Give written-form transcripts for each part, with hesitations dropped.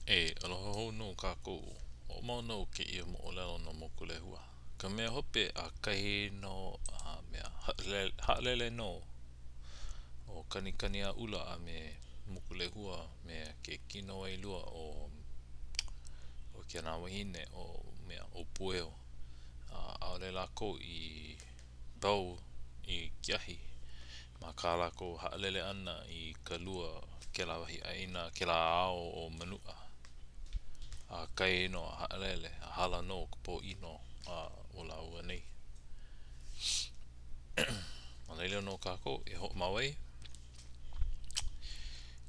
E aloha hou nō kākou. Hoʻomau nō kēia moʻolelo no Mokulehua. Ka mea hope a kahi nō a mea haʻalele nō ʻo Kanikaniaʻula a me Mokulehua me ke kino wailua o o kēnā wahine o mea ʻo Pueo. A ʻaʻole lākou i pau i ke ahi ma kā lākou haʻalele ʻana i ka lua kēlā wahi ʻāina, kēlā ao o Manuʻa. A kai nō a haʻalele, a hala nō ka pōʻino a o lāua nei. Ma laila nō kākou e hoʻomau ai.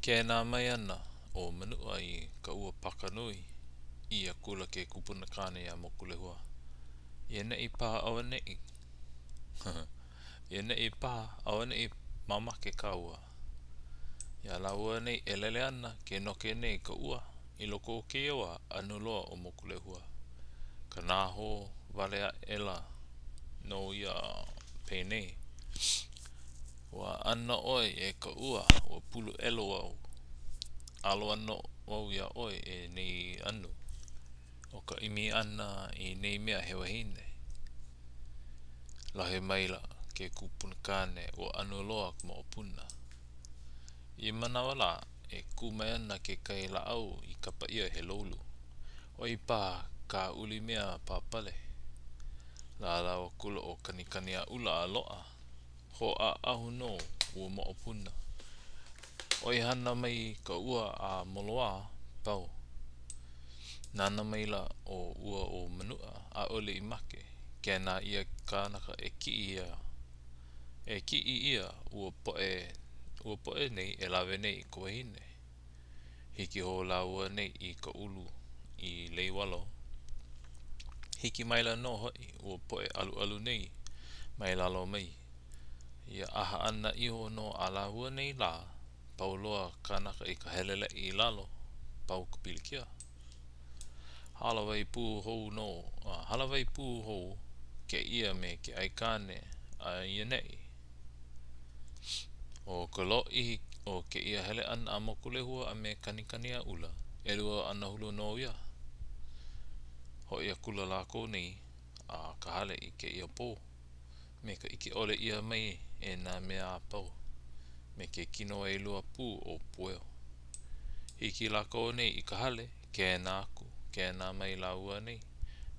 Kēnā mai ana ʻo Manuʻa i ka ua paka nui, ʻī akula ke kupuna kāne iā Mokulehua, I ʻaneʻi paha auaneʻi. I ʻaneʻi paha auaneʻi mamake kāua. Iā lāua nei e lele ana, ke noke nei ka ua. I loko o kēia wā, anu loa ʻo Mokulehua. Ka nahō wale aʻela nō ia penei, Ua ana ʻoe e ka ua, ua pulu ʻelo au. ʻAlo ana wau iā ʻoe e nei anu. ʻO ka ʻimi ʻana i nei mea he wahine. Lohe maila ke kupunakāne ua anu loa ka moʻopuna. I ia manawa lā, e kū mai ana kekahi lāʻau i kapa ʻia he loulu. ʻOi paha ka uli mea pāpale. Lālau akula ʻo Kanikaniaʻula a loaʻa. Hōʻaʻahu nō ua moʻopuna. ʻOihana mai ka ua a moloā, pau. Nānā maila ʻo ua o Manuʻa, ʻaʻole i make. Kēnā ʻia kānaka e kiʻi ʻia, e kiʻi ʻia ua poʻe ua poʻe nei e lawe nei i ka wahine. Hiki hou lāua nei i ka ulu i Leiwalo. Hiki maila nō hoʻi ua poʻe ʻaluʻalu nei mai lalo mai. Ia ʻaha ʻana iho nō a lāua nei lā, pau loa kānaka i ka heleleʻi i lalo, pau ka pilikia. Hālāwai pū hou nō, hālāwai pū hou kēia me ke aikāne a i ʻaneʻi. ʻO ka lōʻihi o kēia hele ʻana a Mokulehua a me Kanikaniaʻula, ʻelua anahulu nō ia. Hoʻi akula lākou nei a ka hale i kēia pō, me ka ʻike ʻole ʻia mai e nā mea a pau, me ke kino wailua pū o Pueo. Hiki lākou nei i ka hale, kēnā aku, kēnā mai lāua nei,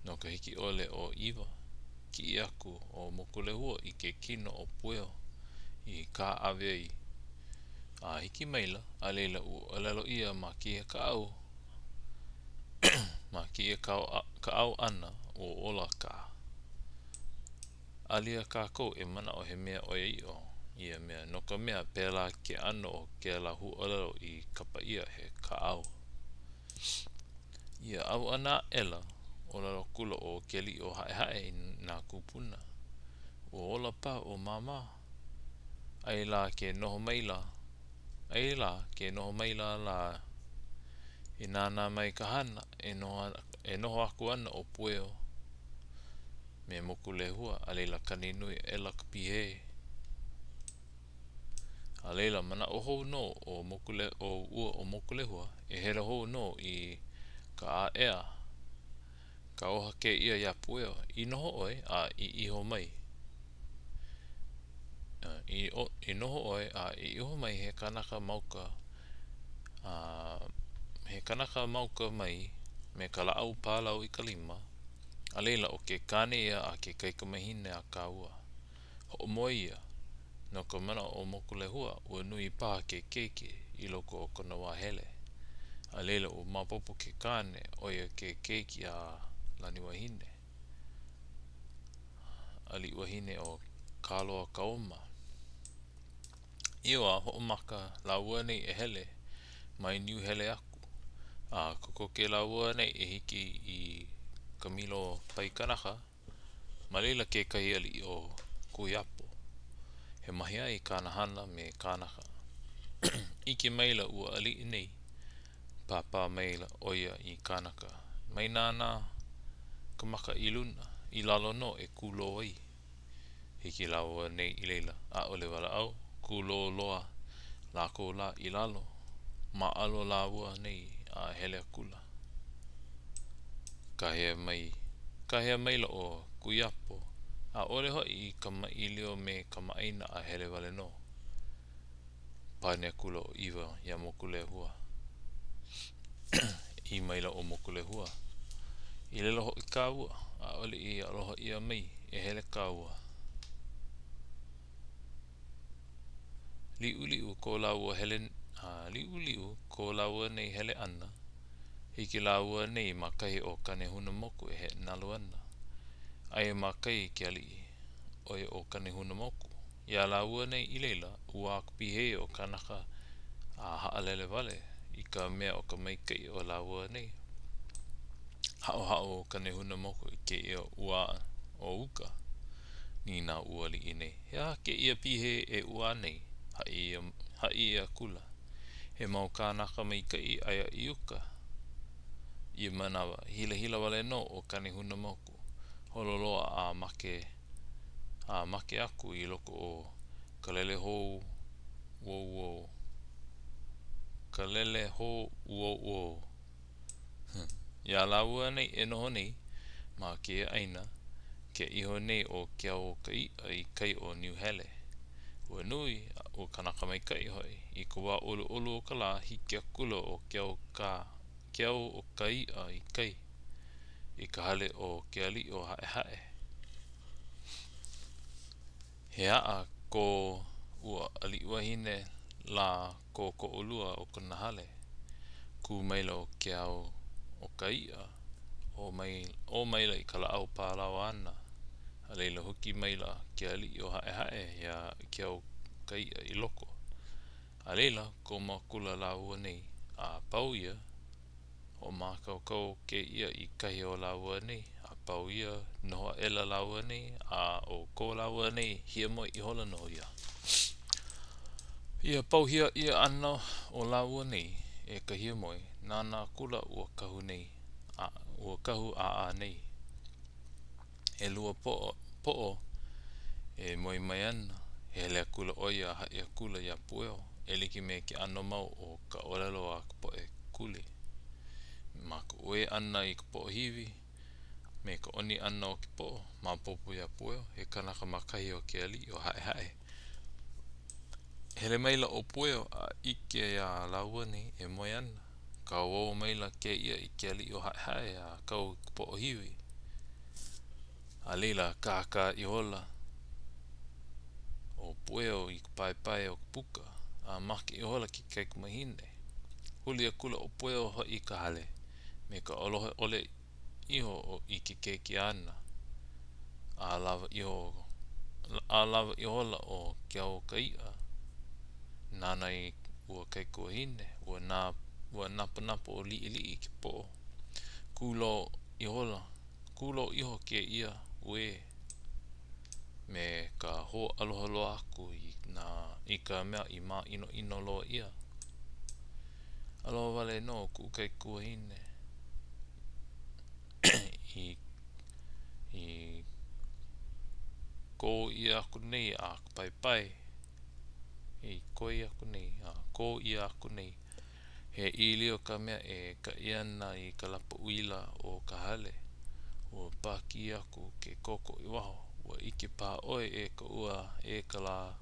no ka hiki ʻole o ʻIwa, kiʻi aku ʻo Mokulehua i ke kino o Pueo i kāʻawe ai. A hiki maila, a laila ua ʻōlelo ʻia ma kēia kaʻao, ma kēia kaʻao ʻana, ua ola ka. Alia kākou e manaʻo he mea ʻoiaʻiʻo ia mea no ka mea pēlā ke ʻano o kēlā huaʻōlelo i kapa ʻia he kaʻao. Ia ʻau ʻana aʻela, ʻōlelo akula ʻo Keliʻiohaʻehaʻe i nā kūpuna, Ua ola paha ʻo Māmā? Ai lā ke noho maila, ai lā ke noho maila lā i nānā mai ka hana, e noho, e noho aku ana ʻo Pueo. Me Mokulehua, a laila kani nui aʻela ka pihē. A laila, manaʻo hou nō ʻo Mokule, ʻo ua ʻo Mokulehua, e hele hou nō i ka ʻaʻea. Kauoha kēia iā Pueo, i noho ʻoe a i iho mai. I, i noho ʻoe a i iho mai he kanaka mauka, a he kanaka mauka mai me ka lāʻau pālau i ka lima, A laila, ʻo ke kāne ia a ke kaikamahine a kāua. Hoʻomoe ia. No ka manaʻo o Mokulehua, ua nui paha ke keiki i loko o kona wā hele. A laila, ua maopopo ke kāne, ʻo ia ke keiki a Laniwahine, aliʻi wahine o Kāloa-Kaoma. Ia wā, hoʻomaka lāua nei e hele mai Niuhele aku, a kokoke lāua nei e hiki i ka milo pai kanaka, ma laila kekahi aliʻi ʻo Kuiapo. He mahiʻai kāna hana me kānaka. ʻIke maila ua aliʻi nei, pāpā maila ʻo ia i kānaka, mai nānā ka maka i luna, i lalo nō e kūlō ai. Hiki lāua nei i laila, ʻaʻole walaʻau, kūlō loa lākou lā i lalo. Māʻalo lāua nei. a hele akula. Kāhea mai, kāhea maila ʻo Kuiapo, ʻaʻole hoʻi i kamaʻilio me kamaʻāina a hele wale nō. Pane akula ʻo ʻIwa iā Mokulehua. ʻĪ maila ʻo Mokulehua, I laila hoʻi kāua, ʻaʻole i aloha ʻia mai, e hele kāua. Liʻuliʻu ko lāua hele liʻuliʻu ko lāua nei hele ʻana, hiki lāua nei ma kahi o Kanehunamoku e heʻenalu ana. Aia ma kai ke aliʻi, ʻo ia ʻo Kanehunamoku. Iā lāua nei i laila, ʻuā ka pihei o kānaka a haʻalele wale i ka mea o ka maikaʻi o lāua nei. Haʻohaʻo ʻo Kanehunamoku i kēia ʻuā o uka. Nīnau ua aliʻi nei, He aha kēia pihei e ʻuā nei? Haʻi haʻi akula, He mau kānaka maikaʻi aia i uka. Ia manawa, hilahila wale nō ʻo Kanehunamoku, holo loa a make a make aku i loko o Kalelehōuouo. Kalelehōuouo. Iā lāua nei e noho nei ma kēia ʻāina, ke iho nei ʻo Keaukaiʻa i kai o Niuhele. Ua nui, a ua kanaka maikaʻi hoʻi. I ka wā ʻoluʻolu o ka lā, hiki akula ʻo Keaukaiʻa i kai, i ka hale o ke aliʻi o Haʻehaʻe. He aʻa ko ua aliʻi wahine lā kōkoʻolua o kona hale. Kū maila ʻo Keaukaiʻa, ʻō maila i ka lāʻau palaoa āna. A laila huki maila ke aliʻi o Haʻehaʻe iā Keaukaiʻa i loko. A laila, komo akula lāua nei, a pau ia, Hoʻomākaukau kēia i kahi o lāua nei, a pau ia, noho aʻela lāua nei, a ʻo ko lāua nei hiamoe ihola nō ia. Ia pauhia ʻia ʻana o lāua nei e ka hiamoe, nānā akula ua kahu nei, a ua kahu ʻāʻā nei. ʻElua poʻo, poʻo e moe mai ana. Hele akula ʻo ia a haʻi akula iā Pueo, e like me ke ʻano mau o ka ʻōlelo a ka poʻe kuli. Ma ka uē ʻana i ka poʻohiwi, me ka ʻoni ʻana o ke poʻo, maopopo iā Pueo, he kanaka ma kahi o ke aliʻi o Haʻehaʻe. Hele maila ʻo Pueo a ʻike iā lāua nei e moe ana. Kauō maila kēia i ke aliʻi o Haʻehaʻe a kau i ka poʻohiwi. A laila, kākā ihola ʻo Pueo i ka paepae o ka puka, a make ihola ke kaikamahine. Huli akula ʻo Pueo hoʻi i ka hale, me ka ʻolohe ʻole iho i ke keiki āna. ʻAlawa iho, ʻalawa ihola ʻo Keaukaiʻa, nānā i ua kaikuahine, ua nā, ua naponapo liʻiliʻi ke poʻo. Kūlō ihola, kūlō iho kēia, uē, me ka hoʻāloha loa aku i nā, i ka mea i māʻinoʻino loa ʻia. Aloha wale nō kuʻu kaikuahine i i kō ʻia aku nei a ka paepae i koi aku nei a kō ʻia aku nei he ʻīlio ka mea e kaʻi ana i ka lapa uila o ka hale. Ua pākī aku ke koko i waho. Ua ʻike paha ʻoe e ka ua e ka lā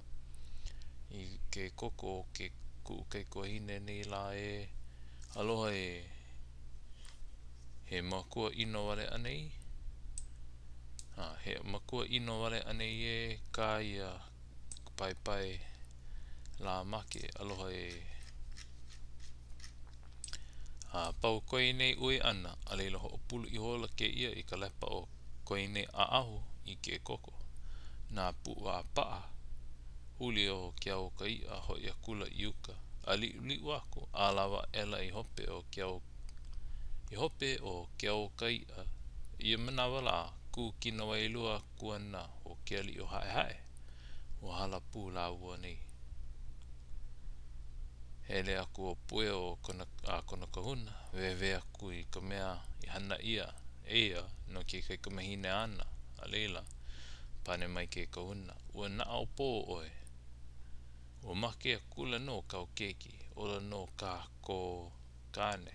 i ke koko o ke kuʻu kaikuahine nei lā ē. Aloha ē. He makua ʻino wale anei? He makua ʻino wale anei ē kā ia paepae lā make, aloha ē. A pau ko ia nei uē ʻana, a laila hoʻopulu ihola kēia i ka lepa o ko ia nei ʻaʻahu i ke koko. Nāpuʻu a paʻa, huli ʻo Keaukaiʻa hoʻi akula i uka, a liʻuliʻu aku, ʻalawa aʻela i hope o Keau, i hope o Keaukaiʻa. I ia manawa lā, kū kinowailua aku ana ʻo ke aliʻi o Haʻehaʻe. Ua hala pū lāua nei. Hele aku ʻo Pueo kona, a kona kahuna, wehewehe aku i ka mea i hana ʻia e ia no ke kaikamahine āna, a laila, pane mai ke kahuna, Ua naʻaupō ʻoe. Ua make akula nō kāu keiki, ola nō kā kō kāne.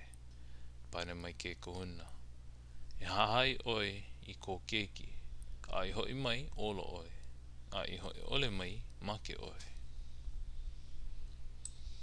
Pane mai ke kahuna, E hahai ʻoe i kō keiki, a i hoʻi mai, ola ʻoe, a i hoʻi ʻole mai, make ʻoe.